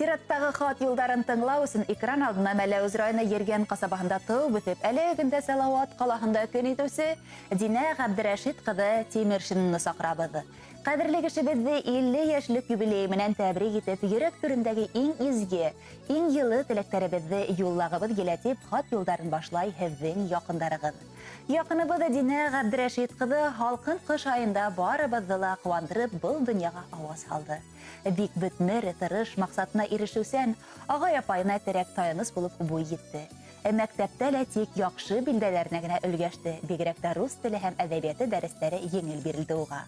Сираттағы хат юлдарын тыңлау өсөн экран алдына Мәләүез районы Ергән ҡасабаһында тыуып үҫеп, әле көндә Салауат ҡалаһында көн итеүсе Динә Ғәбдерәшит ҡыҙы Тимершинаны саҡырабыҙ. Ҡәҙерле кешебеҙҙе 50 йәшлек юбилейы менән тәбрик итеп, йөрәк түрендәге иң изге, иң йылы теләктәребеҙҙе юллағыбыҙ килә тип хат юлдарын башлай һеҙҙең яҡындарығыҙ. Яҡыныбыҙ Динә Ғәбдерәшит ҡыҙы һалҡын ҡыш айында барыбыҙҙы ла ҡыуандырып был донъяға ауаз һалды. Бик бөтмөр, тырыш, маҡсатына ирешеүсән, ағай-апайына терәк таяныс булып буй етте. Мәктәптә лә тик яҡшы билдәләренә генә өлгәште, бигерәк тә рус теле һәм әҙәбиәте дәрестәре еңел бирелде уға.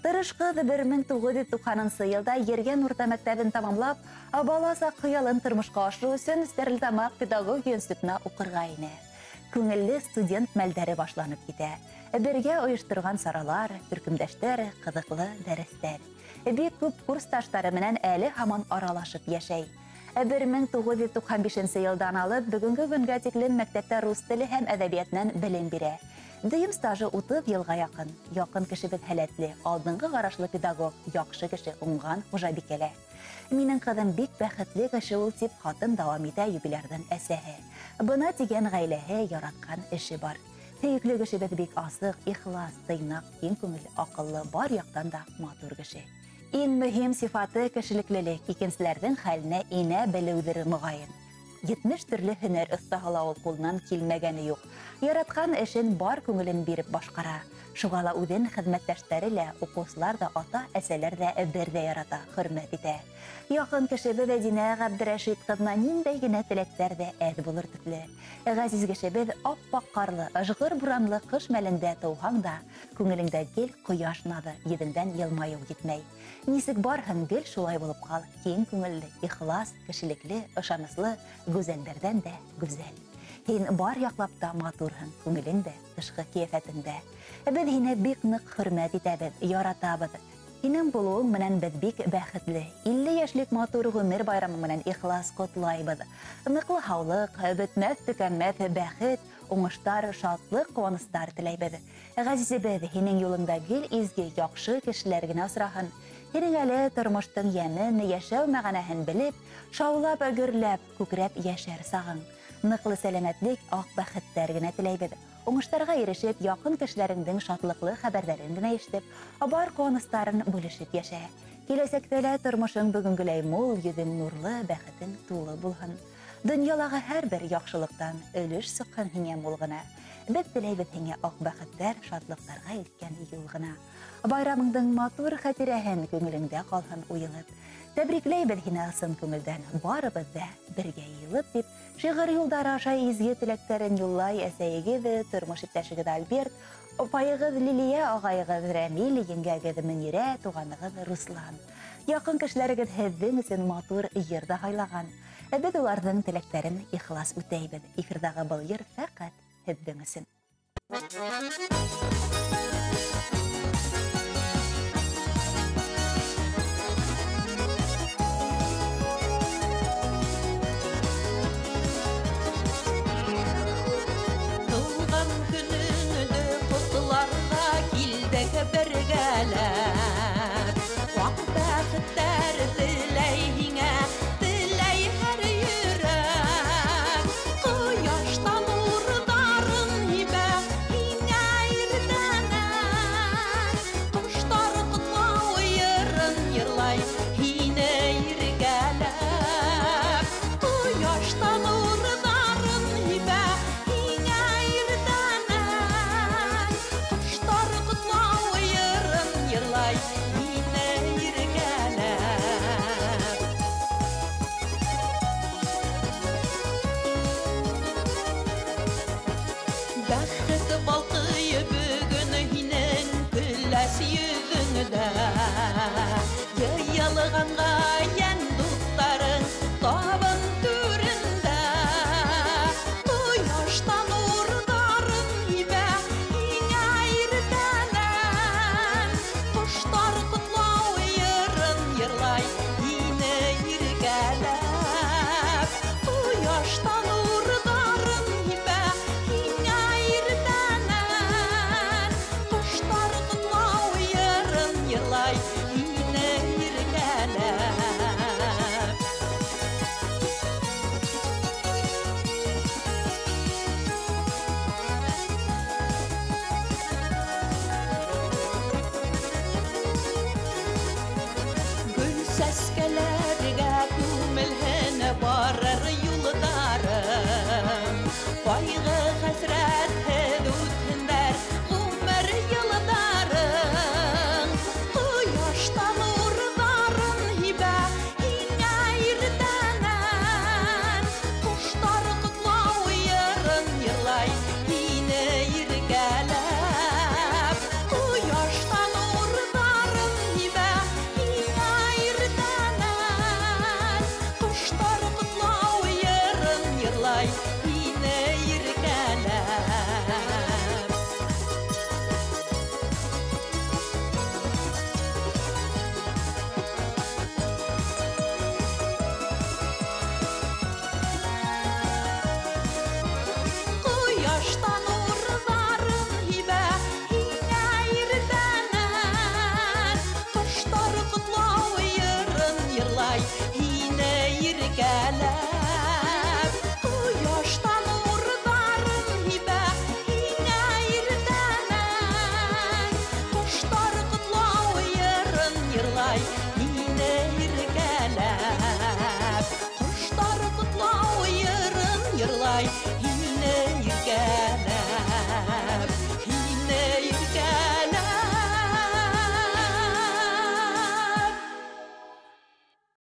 Тырыш ҡыҙ 1990 йылда Ергән урта мәктәбен тамамлап, бала саҡ хыялын тормошҡа ашырыу өсөн Стәрлетамаҡ педагогия институтына уҡырға инә. Күңелле студент мәлдәре башланып китә. Бергә ойошторған саралар, төркөмдәштәр, ҡыҙыҡлы дәрестәр. Бик күп курсташтары менән әле һаман аралашып йәшәй. 1995 йылдан алып бөгөнгө көнгә тиклем мәктәптә рус теле һәм әҙәбиәтенән белем бирә. Дөйөм стажы 30 йылға яҡын. Яҡын кешебеҙ һәләтле, алдынғы ҡарашлы педагог, яҡшы кеше, уңған хужабикәлә. Минең ҡыҙым бик бәхетле кеше ул, тип хатын дауам итә юбилярҙың әсәһе. Бына тигән ғаиләһе, яратҡан эше бар. Һөйөклө кешебеҙ бик асыҡ, ихлас, тыйнаҡ, киң күңелле, аҡыллы, бар яҡтан да матур кеше. Иң мөһим сифаты кешелеклелек, икенселәрҙең хәленә инә белеүҙер моғайын. 70 төрлө һөнәр оҫтаһы ла ул, ҡулынан килмәгәне юҡ. Яратҡан эшен бар күңелен биреп башҡара. Шуға ла үҙен хеҙмәттәштәре лә, уҡыусылар ҙа, ата-әсәләр ҙә бер ҙә ярата, хөрмәт итә. Яҡын кешебеҙ Динә Ғәбдерәшит ҡыҙына ниндәй генә теләктәр ҙә әҙ булыр төҫлө. Ғәзиз кешебеҙ аппаҡ ҡарлы, ыжғыр буранлы ҡыш мәлендә тыуһаң да, күңелеңдә гел ҡояш наҙы, йөҙөңдән йылмайыу етмәй. Нисек барһың, гел шулай булып ҡал. Киң күңелле, ихлас, кешелекле, ышаныслы, гүзәлдәрҙән дә гүзәл. Һин бар яҡлап та матурһың, күңелең дә, тышҡы ҡиәфәтең дә. Беҙ һине бик ныҡ хөрмәт итәбеҙ, яратабыҙ. Һинең булыуың менән беҙ бик бәхетле. 50 йәшлек матур ғүмер байрамы менән ихлас ҡотлайбыҙ. Ныҡлы һаулыҡ, бөтмәҫ төкәнмәҫ бәхет, уңыштар, шатлыҡ, ҡыуаныстар теләйбеҙ. Ғәзизебеҙ, һинең юлыңда гел изге, яҡшы кешеләр генә осраһын. Һинең әле тормоштоң йәмен, йәшәү мәғәнәһен белеп, шаулап, гөрләп, күкрәп йәшәр сағың. Ныҡлы сәләмәтлек, аҡ бәхеттәр генә теләйбеҙ. Уңыштарға ирешеп, яҡын кешеләреңдең шатлыҡлы хәбәрҙәрен генә ишетеп, бар ҡыуаныстарын бүлешеп йәшә. Киләсәктә лә тормошоң бөгөнгөләй мул, йөҙөң нурлы, бәхетең тулы булһын. Донъялағы һәр бер яҡшылыҡтан өлөш сыҡһын һиңә мул ғына. Беҙ теләйбеҙ һиңә аҡ бәхеттәр, шатлыҡтарға илткән юл ғына. Байрамыңдың матур хәтирәһен күңелеңдә ҡалһын уйылып. Тәбрикләйбеҙ һине ысын күңелдән, барыбыҙ ҙа бергә йыйылып, тип шиғыр юлдары аша изге теләктәрен юллай әсәйегеҙ, тормош иптәшегеҙ Альберт, апайығыҙ Лилиә, ағайығыҙ Рәмил, еңгәгеҙ Мөнирә, туғанығыҙ Руслан. Яҡын кешеләрегеҙ һеҙҙең өсөн матур йыр ҙа һайлаған. Беҙ уларҙың теләктәрен ихлас үтәйбеҙ. Эфирҙағы был йыр фәҡәт һеҙҙең өсөн. Бергәләп, ваҡ бәхеттәр теләй һиңә, теләй һәр йөрәк. Ҡояштан нурҙарын һибә һиңә иртәнәк. Иркәләп. Ҡояшта нурҙарын һибә һиңә иртәнән. Ҡоштар ҡотлау йырын йырлай һине иркәләп. Ҡоштар ҡотлау йырын йырлай.